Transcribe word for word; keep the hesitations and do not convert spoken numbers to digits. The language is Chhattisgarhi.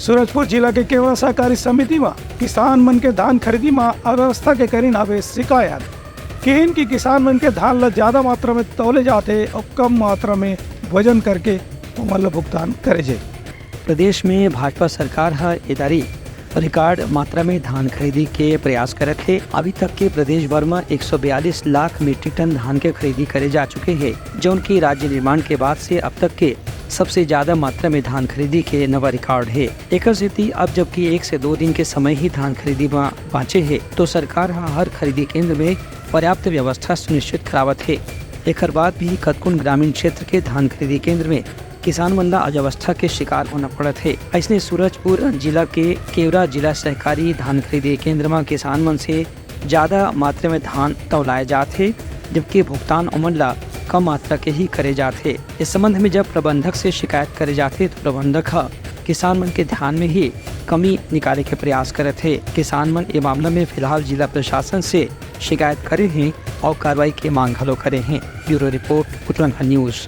सूरजपुर जिला के केवरा सहकारी समिति म किसान मन के धान खरीदी म अव्यवस्था के करिन हावे शिकायत। किहिन कि किसान मन के धान ल ज्यादा मात्रा में तौले जाथे अउ कम मात्रा में वजन करके ओमन ल भुगतान करे जाए। प्रदेश में भाजपा सरकार ह ए दारी रिकॉर्ड मात्रा में धान खरीदी के प्रयास करत हे। अभी तक के प्रदेश भर में एक सौ बयालीस लाख मीट्रिक टन धान के खरीदी करे जा चुके हे, जौन की राज्य निर्माण के बाद से अब तक के सबसे ज्यादा मात्रा में धान खरीदी के नवा रिकॉर्ड हे। एकर सेती अब जबकि एक से दो दिन के समय ही धान खरीदी में बांचे हे, तो सरकार ह हर खरीदी केंद्र में पर्याप्त व्यवस्था सुनिश्चित करावत हे। एकर बाद भी कतकुन ग्रामीण क्षेत्र के धान खरीदी केंद्र में किसान मन ला अव्यवस्था के शिकार होना पड़त हे। अइसने सूरजपुर जिला के केवरा जिला सहकारी धान खरीदी केंद्र म किसान मन से ज्यादा मात्रा में धान तौलाए जात हे, जबकि भुगतान ओमन ला कम मात्रा के ही करे जात हे। इस संबंध में जब प्रबंधक से शिकायत करे जाथे, तो प्रबंधक ह किसान मन के धान में ही कमी निकाले के प्रयास करत हे। किसान मन ए मामला में फिलहाल जिला प्रशासन से शिकायत करे हें और कार्रवाई के मांग घलो करे हें। ब्यूरो रिपोर्ट, उतरंगा न्यूज।